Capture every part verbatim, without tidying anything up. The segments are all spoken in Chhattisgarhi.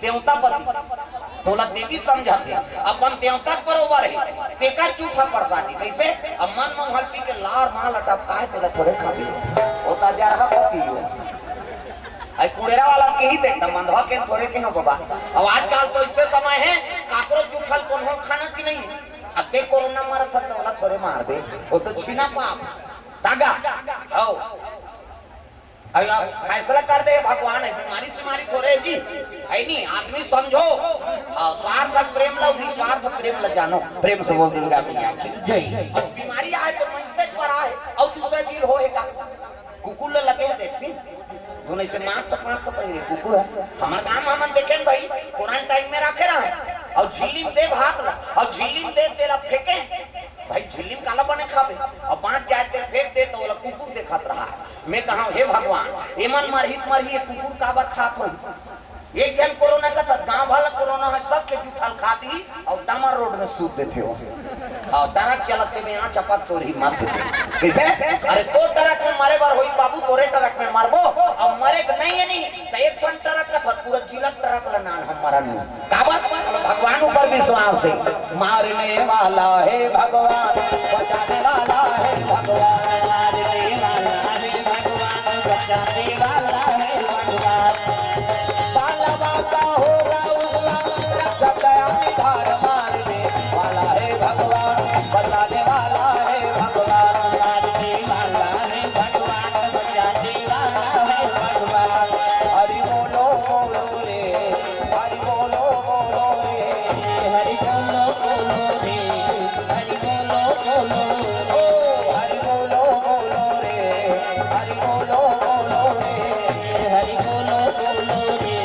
देवता पति, तोला देवी समझत हे, अपन देवता के बरोबर हे, तेकर जूठा प्रसादी। कइसे? अब मन म हल्पी के लार मां लटपकाए, तेला थोरे खाबे, ओ त जरहा पति हो। आई कुड़ेरा वाला के ही देखता, मंदवा के थोरे के हो बाबा। अब आजकल तो अइसे समय हे, काकरो जूठा ल कोनो खाना च नहीं। अब ते कोरोना मरत ह, त ओला थोरे मारबे, ओ तो छीना पाप। दागा, हौ। अब आप फैसला कर दे भगवान, हे बीमारी सीमारी थोरे हे जी, हे नी? आदमी समझो, हाँ, स्वार्थ प्रेम ला, निस्वार्थ प्रेम ला जानो। प्रेम से बोल दुर्गा मैया की। जय। अब बीमारी आए तो मनसे पर आए, अउ दूसरा जीव होए का? कुकुर ला लगे हे वैक्सीन, धुन से मास्क पांच सौ पहिरे कुकुर हे। हमर गांव में हमन देखे न भाई, क्वारंटाइन में रखे रहे, अउ झिल्ली में दे भात ला, अउ झिल्ली में दे तेला फेंके। भाई झिल्ली में काला बने खाबे, अउ बांच जाए तेला फेंक दे तो ओला कुकुर देखत रहा। मैं कहा, हे भगवान, एमन मरही त मरही, ये कुकुर काबर खात होही? एक झन कोरोना कथस, गांव भर ला कोरोना हे, सबके जूठा ल खा दिही, अउ डामर रोड में सूत देथे हो। अउ ट्रक चलत तेमे आ चपक तोरही माथे पे। कइसे? अरे तोर ट्रक में मरे बर होही बाबू, तोरे ट्रक में मरबो, अउ मरे के नहीं हे नहीं, त एक ठन ट्रक कथस, पूरा जिला ट्रक ला नान हम मरन। काबर? भगवान ऊपर विश्वास हे। मारने वाला है भगवान, बचाने वाला है भगवान। मारने वाला है भगवान, बचाने वाला है भगवान। बालवा का होगा उसका रक्षक, दया निधान। मारने वाला है भगवान, बचाने वाला है भगवान। मारने वाला है भगवान, बचाने वाला है भगवान। हरि बोलो, बोलो रे, हरि बोलो, बोलो रे। हरि बोलो, बोलो रे, हरि बोलो, बोलो रे। ओ, हरि बोलो, बोलो रे, हरि बोलो, बोलो रे। हरि बोलो, बोलो रे,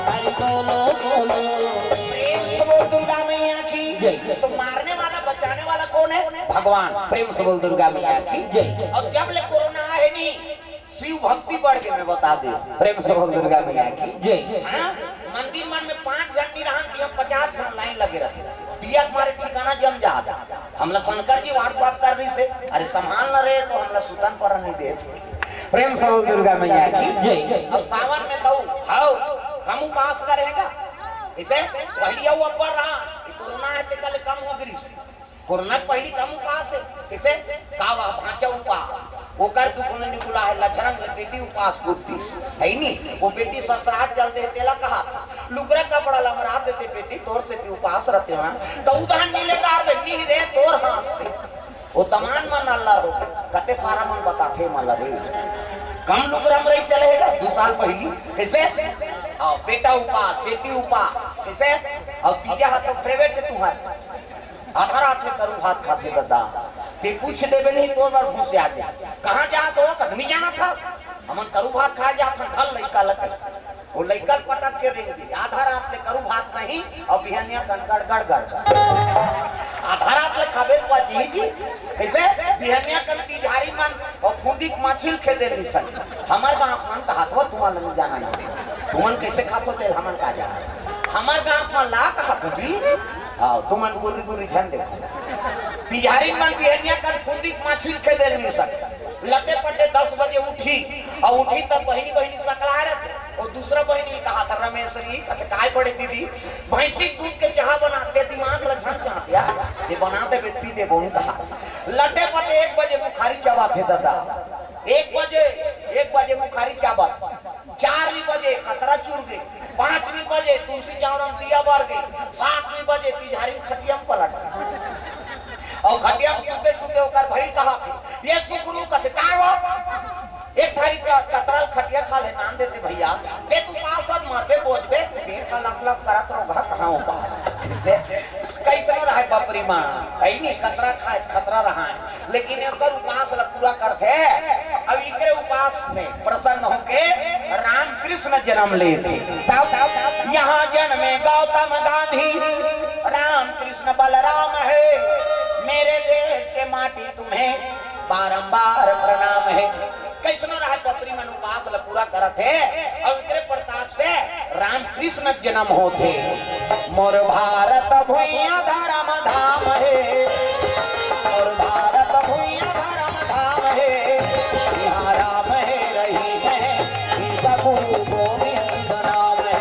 हरि बोलो, बोलो रे। प्रेम से बोल दुर्गा मैया की। जय। तो मारने वाला, बचाने वाला कौन है? भगवान। प्रेम से बोल दुर्गा मैया की। जय। अउ जब ले कोरोना आहे नहीं, शिव भक्ति बढ़ के मैं बता दे, प्रेम से बोल दुर्गा मैया की। जय। हाँ, मंदिर मन में पांच झन नहीं रहन, दिया पचास झन लाइन लगे रहते, दिया तुम्हारे ठिकाना जम जाता। हमला शंकर जी WhatsApp कर रही से, अरे संभाल न रहे तो हमला सुतन पर नहीं देते। प्रेम से बोल दुर्गा मैया की। जय। अब सावन में तो हाउ, कम उपास करेगा। इसे पहली अउ अब्बर रहा, ये कोरोना है ते कल कम हो गिरी। कोरोना के पहिली कम उपास हे। कइसे? कावा भांचा उपास। ओकर दुख में निकुला हे, लझरंग ले बेटी उपास कुद्दीस। हे नी? ओ बेटी ससुराल चल दे, तेला कहा था, लुगरा कपड़ा लमरा देते बेटी, तोर से भी उपास रहते वहां। तो उदाहरण मिलेगा, अरे नहीं रे, तोर हाथ से। ओ दमान मन अल्लाह हो, कते सारा मन बताथे मला रे। कम लुगरा में रही चलेगा, दू साल पहिली। कइसे? हाँ, बेटा उपास, बेटी उपास। कइसे? अउ तीजा हाथ तो फेवरेट हे तुम्हारे। आधा रात में करू भात खाथे ददा, ते पूछ देबे नहीं तो बार घुस आ जाए। कहाँ जात हो? कदमी जाना था, हमन करू भात खाए जात हन, धल लइका लगे। वो लइका ल पटक के रेंग दे। आधा रात में करू भात खाही अउ बिहनिया कन गड़ गड़ गड़। आधा रात ले खाबे पची जी। कइसे? बिहनिया कन तिजहारी मन अउ फुंदी के माछी ल खेदे नहीं सके। हमर गांव मन कहात हो, तुमन नहीं जाना नहीं। तुमन कइसे खात हो तेल हमन का जाना। हमर गांव मन ला कहात हो जी। हाँ, तुमन गुर्री गुर्री झन देखो। तिजहारी मन बिहनिया कन फुंदी के माछी ल खेदे नहीं सके। लटे पटे दस बजे उठी, अउ उठी तब बहिनी बहिनी सकला रहथे। अउ दूसरा बहिनी कहात हे, रमेश्वरी, कथे, "काय बड़े दीदी, भैंसी के दूध के चाह बनाते, दिमाग ल झन चाहत या, ये बना देबे, पी देबो," कहा। लटे पटे एक बजे मुखारी चबाथे ददा, एक बजे, एक बजे मुखारी चाबत, चार भी बजे कतरा चुर गे, पांच भी बजे तुलसी चौरा में दिया बर गे, सात भी बजे तिजहारी खटिया में पलट गे। अउ खटिया में सुते सुते ओकर भई कहाथे, "ये सुकरू," कथे, "काय हो?" "एक थारी क-, कतरा ल खटिया खा ले, नाम देते भैया, ते तू पास अब मरबे, बोझबे, पेट ह लप लप करत रोगहा, कहाँ उपास?" से कइसनो रहय बपरी माँ, अइनी कतरा खाय, खतरा रहय, लेकिन एकर उपास ल पूरा करथे। अब इकरे उपास में प्रसन्न होके रामकृष्ण जन्म लेथे। तब यहाँ जन्मे गौतम गांधी, रामकृष्ण बलराम है, मेरे देश के माटी तुम्हें बारंबार प्रणाम है। कइसनो रहय बपरी मन उपास ल पूरा करत हे, अउ इकरे प्रताप से रामकृष्ण जन्म होथे। मोर भारत भुइयां धर्म धाम हे, मोर भारत भुइयां धर्म धाम हे, इहां राम हे रहिथे, ईसा गुरु गोविंद नाम हे।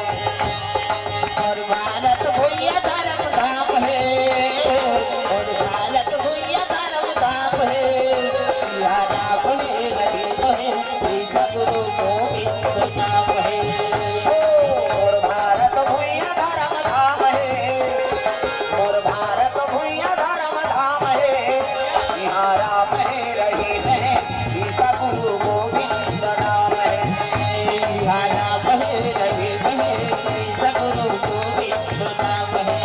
बहे रहे बहे, सगुरु गोविंद नाम है।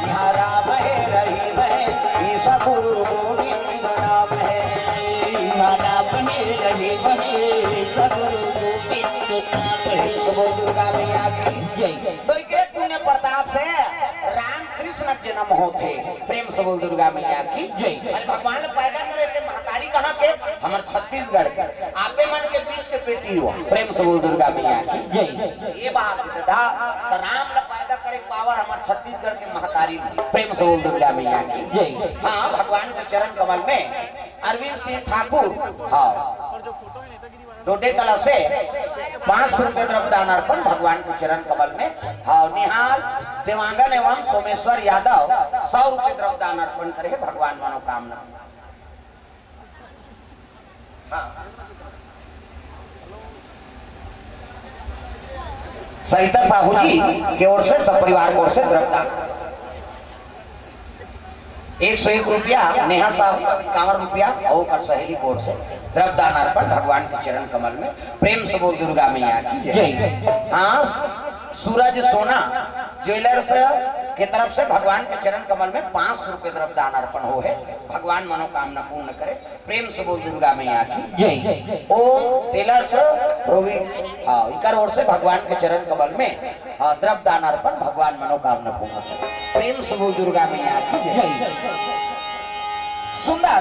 यहाँ राम है, रहीम है, ईसा गुरु गोविंद नाम है। यहाँ राम है, रहीम है, ईसा गुरु गोविंद नाम है। प्रेम से बोल दुर्गा मैया की जय। तो एकरे पुण्य प्रताप से राम कृष्ण के जन्म होथे। प्रेम से बोल दुर्गा मैया की जय। अरे भगवान पैदा करे थे महतारी कहाँ के? हमर छत्तीसगढ़ के। आपे मन के बीच के बेटी हो। प्रेम से बोल दुर्गा मैया की जय। ये बात है दादा, तो राम ला पैदा करे के पावर हमर छत्तीसगढ़ के महतारी में। प्रेम से बोल दुर्गा मैया की जय। हाँ, भगवान के चरण कमल में अरविंद सिंह ठाकुर, हाँ, डोडे कला से पाँच सौ रुपए द्रव्य दान अर्पण भगवान के चरण कमल में। हाँ, निहाल देवांगन एवं सोमेश्वर यादव सौ रुपए द्रव्य दान अर्पण करे हे भगवान मनोकामना। हाँ। सरिता साहू जी के ओर से, सब परिवार की ओर से द्रव्य दान एक सौ एक रुपया, नेहा साहू का इक्यावन रुपया और ओकर सहेली की ओर से द्रव्य दान अर्पण भगवान के चरण कमल में। प्रेम से बोल दुर्गा मैया की जय। जय। हाँ, सूरज सोना ज्वेलर्स के तरफ से भगवान के चरण कमल में पाँच सौ रुपये द्रव्य दान अर्पण हो है। भगवान मनोकामना पूर्ण करे। प्रेम से बोल दुर्गा मैया की जय। ओम टेलर्स प्रोवीन, हाँ, इकर ओर से भगवान के चरण कमल में, हाँ, द्रव्य दान अर्पण भगवान मनोकामना पूर्ण करे। प्रेम से बोल दुर्गा मैया की जय। जय। सुंदर